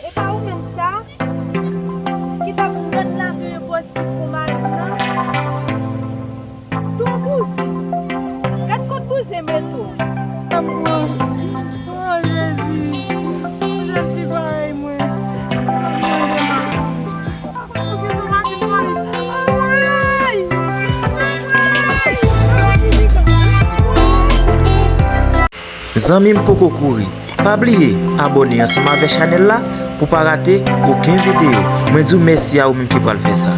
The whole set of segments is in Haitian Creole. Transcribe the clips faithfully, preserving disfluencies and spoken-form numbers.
E pa ou menm sa ki t ap rann lavi m enposib pou mari m nan? Tou bouzen. Gad kot bouzen mete w. Sa m pran? Oh, Jezi. Yon jèn fi parèy mwen. Zanmi m poko kouri. Pa bliye abòne ansanm avè chanèl la pou pa rate okenn videyo. Mwen di w mèsi a ou menm ki pral fè sa.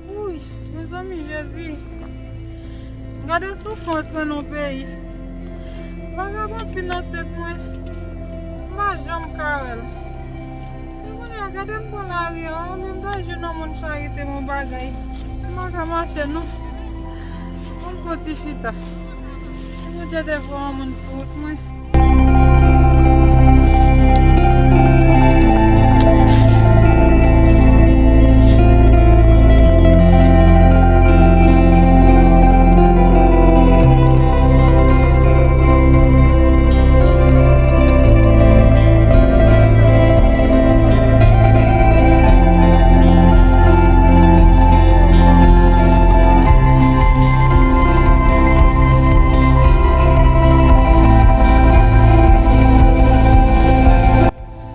Wouy, mezanmi, Jezi. Gade soufrans mwen nan peyi. Vagabon fin nan tèt mwen. M pa janm ka wè l. E kounye a, gade m bò lari a, olye m ta jwenn yon moun charite m yon bagay. M pa ka mache non. Mwen fon ti chita. Bondye te voye yon moun sou wout mwen.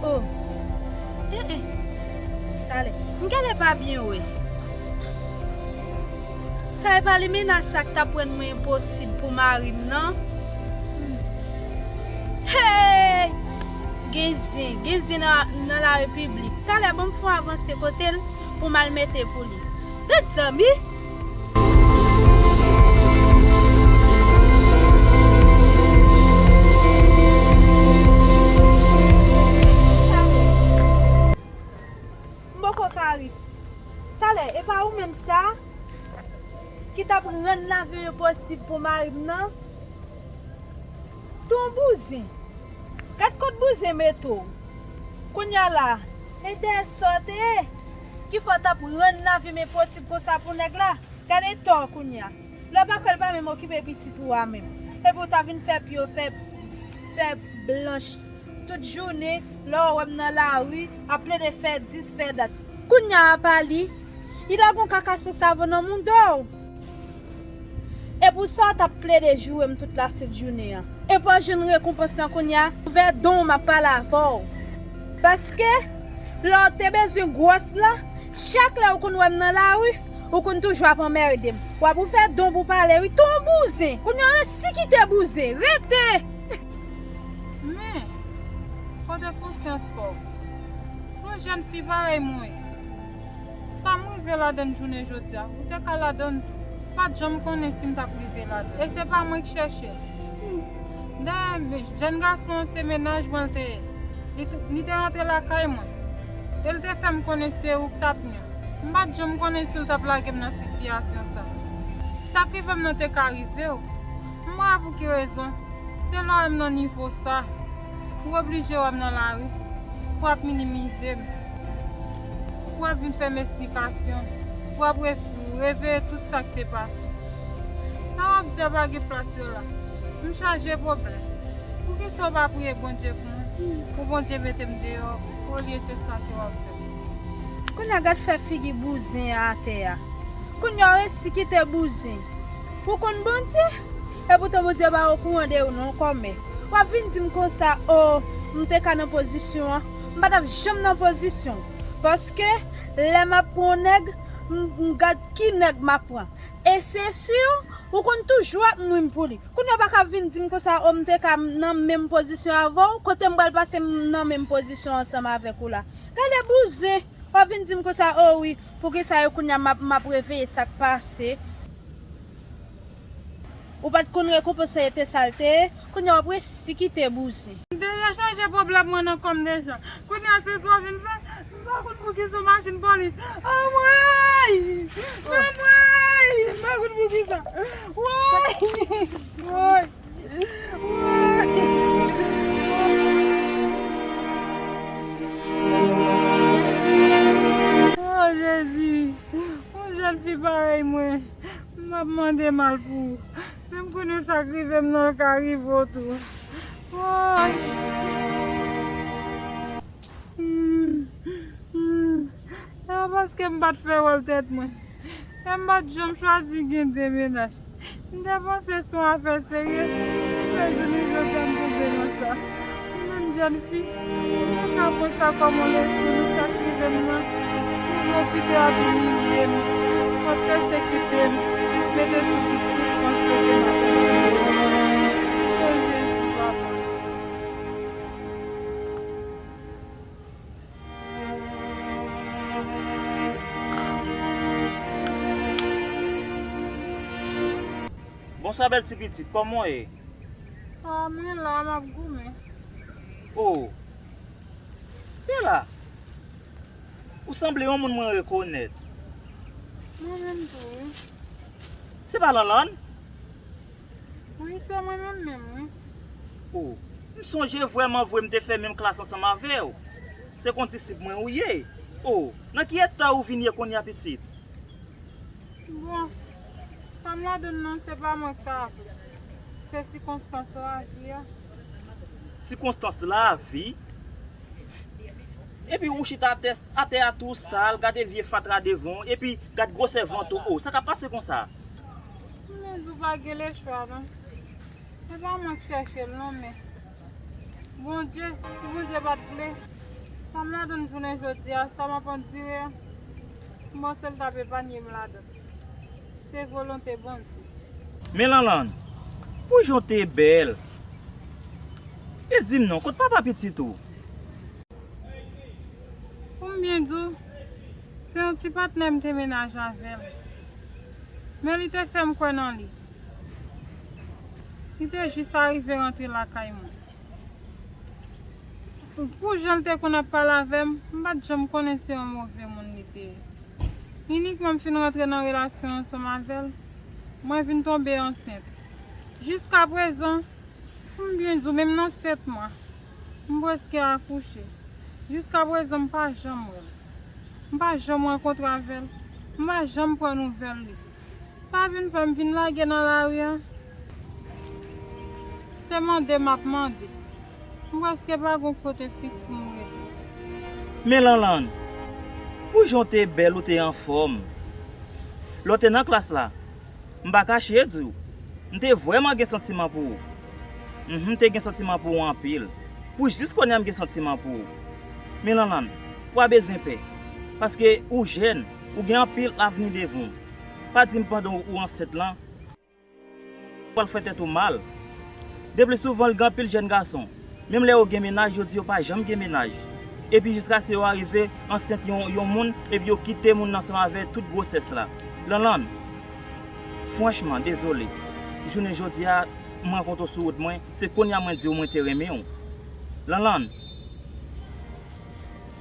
Oh. Eh, eh. Talè. M genlè pa byen wè. Sa e pa limena sa k t ap rann mwen enposib pou mari m nan? Hey! Gen zen, gen zen nan, nan larepiblik. Talè, ban m fè yon avanse kote l pou m al mete pou li. Mezanmi! M poko ka ri. Talè, e pa ou menm sa ki t ap rann lavi m enposib pou mari m nan? Ton bouzen. Gad kot bouzen mete w. Kounye a la, e dèyè sa w te ye ki fè w t ap rann lavi m enposib konsa pou nèg la. Gade eta w kounye a. Lè w pa kwè l pa menm okipe pitit ou a menm. Epi w ta vin fè pye w fè, fè blanch tout jounen, lè w wè m nan lari, ap plede fè dis, fè dat. Kounye a pa li, li lage yon kaka san savon nan mouda w. E pou sa w t ap plede joure m tout lasent jounen an. E pou w jwenn rekonpans lan kounye a, ouvè don w m ap pale avè w. Paske, lè w te bezwen gwòs lan, chak lè ou konn wè m nan lari, ou konn toujou ap anmède m. W ap ouvè don pou pale, wi, ton bouzen. Kounye a w resi kite bouzen. Rete! Men, kote konsyans pa w? Se yon jèn fi parèy mwen. Sa m rive ladann jounen jodi a, ou te ka ladann tou. M pa t janm konnen si m t ap rive ladann. E se pa mwen k chèche l. Dayè, jèn gason an se mennaj mwen l te ye. Li t-, li te rantre lakay mwen. E l te fè m konnen se ou k t ap ni m. M pa t janm konnen si l t ap lage m nan sitiyasyon sa. Sa k rive m nan te ka rive w. M pa wè pou ki rezon. Se lè w wè m nan nivo sa, ou oblije wè m nan lari, pou w ap minimize m, pou w ap vin fè m esplikasyon, pou w ap re-, reveye tout sa k te pase. Sa w ap di a pa gen plas yo la. M chaje pwoblèm. Poukisa w pa priye Bondye pou mwen, pou Bondye mete m deyò, olye se sa ke w ap fè? Kounye a gad fè figi bouzen an atè a. Kounye a w resi kite bouzen. Ou konn Bondye? Epoutan Bondye pa okouran de ou non, kòmè. W ap vin di m konsa, o, m te ka nan pozisyon an. M pa t ap janm nan pozisyon. Paske, lè m ap pran yon nèg, m, m gad ki nèg m ap pran. E se si, ou konn toujou ap nwi m pou li. Kounye a w pa ka vin di m konsa, o, m te ka nan menm pozisyon avè w, kote m pral pase m nan menm pozisyon ansanm avèk ou la. Gade bouzen, w ap vin di m konsa, o wi, poukisa yo kounye a m ap, m ap reveye sa k pase? Ou pa t konn rekonpans lan te sa l te ye, kounye a w ap resi kite bouzen. M deja chanje pwoblèm mwen nan kò m deja. Kounye a se sa w vin fè? M pa konn poukisa w machin polis. Anmwey! Anmwey! Fi parèy mwen, m ap mande mal pou ou. Men m konnen sa k rive m nan l ka rive w tou. Woy! Hmm, hmm. E pa paske m pa t fè wòl tèt mwen. E m pa t janm chwazi gen de mennaj. M te panse se yon afè serye. Ki fè jounen jodi a m tonbe nan sa. Ou menm jèn fi, ou pa ka pran sa kòm yon leson nan sa k rive m nan. Ou pwofite ap imilye m, w ap pèsekite m, mete sou tout soufrans yo ke m ap endire. O Jezi, papa. Bonswa, bèl ti pitit, kòman w ye? Ah, mwen la, m ap goumen. Oh, Bella, ou sanble yon moun mwen rekonèt. Mwen menm tou, wi. Se pa Lanlann? Wi, se mwen menm menm, wi. Oh, m sonje vrèman vre m te fè menm klas ansanm avè w. Se kon disip mwen ou ye. Oh, nan ki eta ou vin ye kounye a, pitit? Bon, sa m ladann nan, se pa mwen k ta vle. Se sikonstans lavi a. Sikonstans lavi? Epi ou chita atè, atè a tou sal, gade vye fatra devan w, epi gad gwosè vant ou. Oh, sa k ap pase konsa? M di w pa gen lechwa, non. Se pa mwen k chèche l, non, men Bondye, si Bondye pa t vle, sa m ladann jounen jodi a, sa m ap andire a, m panse l t ap epanye m ladan. Se volonte Bondye. Men Lanlann, pou jan w te bèl, e di m non, kot papa pitit ou? Pou m byen di w, se yon ti patnè m te mennaj avè l. Men li te fè m kwè nan li. Li te jis arive rantre lakay mwen. Pou jan l te konn ap pale avè m, m pa t janm konnen se yon move moun li te ye. Inikman m fin rantre nan relasyon ansanm avè l, mwen vin tonbe ansent. Jiskaprezan, pou m byen di w, menm nan sèt mwa, m prèske akouche. Jiskaprezan, m pa janm wè l. M pa janm rankontre avè l. M pa janm pran nouvèl li. Sa vin fè m vin lage nan lari a. Se mande m ap mande. M prèske pa gon kote fiks pou m rete. Men Lanlann, pou jan w te bèl, ou te anfòm. Lè w te nan klas la, m pa kache di w, m te vrèman gen santiman pou ou. Mhm, m te gen santiman pou ou anpil. Pou jis kounye a m gen santiman pou ou. Men Lanlann, ou pa bezwen pè. Paske ou jèn, ou gen anpil avni devan w. Pa di m pandan ou ansent lan, ou pral fè tèt ou mal. De pli souvan, l gen anpil jèn gason. Menm lè yo gen mennaj, yo di yo pa janm gen mennaj. Epi jiskaske yo arive ansent yon, yon moun, epi yo kite moun nan ansanm avè tout gwosès la. Lanlann, franchman, dezole. Jounen jodi a, m rankontre w sou wout mwen, se kounye a mwen di w mwen te renmen w. Lanlann,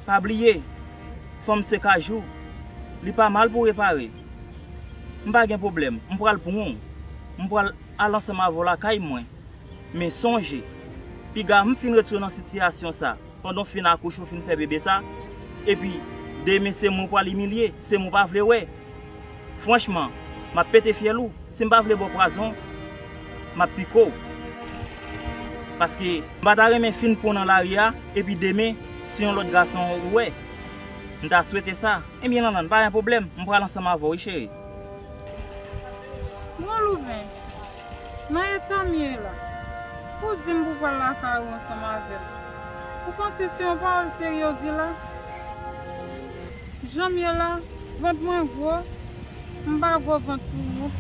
pa bliye, fanm se kajou, li pa mal pou repare. M pa gen pwoblèm, m pral pran w, m pral al ansanm avè w lakay mwen. Men sonje, piga m fin retire w nan sitiyasyon sa, pandan w fin akouche, w fin fè bebe sa, epi demen se mwen w pral imilye, se mwen w pa vle wè. Franchman, m ap pete fyèl ou. Si m pa vle ba w pwazon, m ap pike w. Paske m pa ta renmen fin pran w nan lari a, epi demen, se yon lòt gason ou wè. M ta swete sa. Ebyen, Lanlann, pa gen pwoblèm. M pral ansanm avè w, wi, cheri. Bon, Louvens, nan eta m ye la, ou di m pou pral lakay ou ansanm avè m. Ou panse se yon pawòl serye w di la? Jan m ye la, vant mwen gwo, m pa gwo vant pou ou.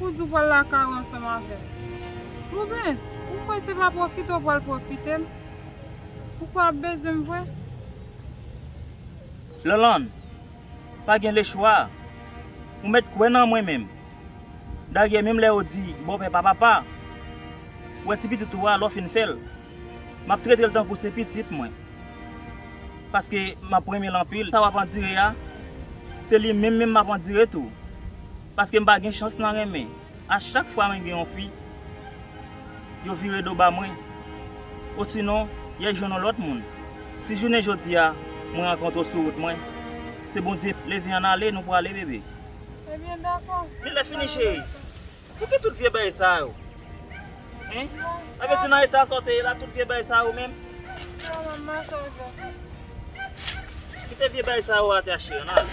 Ou di w pral lakay ou ansanm avè m. Louvens, ou kwè se pa pwofite w pral pwofite m? Ou kwè w ap bezwen m vre? Lanlann, pa gen lechwa. Ou mèt kwè nan mwen menm. Dayè, menm lè yo di bòpè pa papa, ou wè ti pitit ou a, lè w fin fè l, m ap trete l tankou se pitit mwen. Paske m ap renmen l anpil. Sa w ap andire a, se li menm menm m ap andire tou. Paske m pa gen chans nan renmen. A chak fwa mwen gen yon fi, yo vire do ba mwen. Osinon, y al jwenn yon lòt moun. Si jounen jodi a, mwen rankontre w sou wout mwen, se Bondye leve ann ale, nou prale, bebe. Ebyen, dakò. Men lè fini, cheri. Pou ki tout vye bagay sa yo? Hein? Sa vle di nan eta sa w te ye la, tout vye bagay sa yo menm? Kite vye bagay sa yo atè, cheri, nan.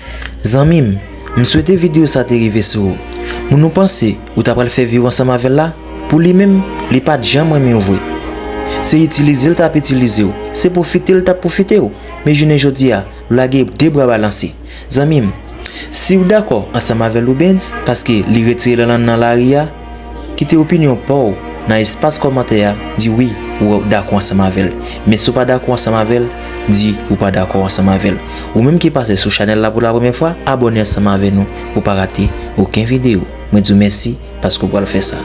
Zanmi m, m swete videyo sa te rive sou ou. Moun ou panse ou ta pral fè vi w ansanm avè l la, pou li menm, li pa t janm renmen w vre. Se itilize l t ap itilize w, se pwofite l t ap pwofite w. Men jounen jodi a, ou lage de bra balanse. Zanmi m, si w dakò ansanm avè l ou Benz, paske li retire l nan lari a, kite opinyon pa w nan espas kòmantè a, di wi, ou dakò ansanm avè l. Men si w pa dakò ansanm avè l, di ou pa dakò ansanm avè l. Ou menm ki pase sou chanèl la pou la premyè fwa, abòne ansanm avè nou pou w pa rate okenn videyo. Mwen di w mèsi paske w pral fè sa.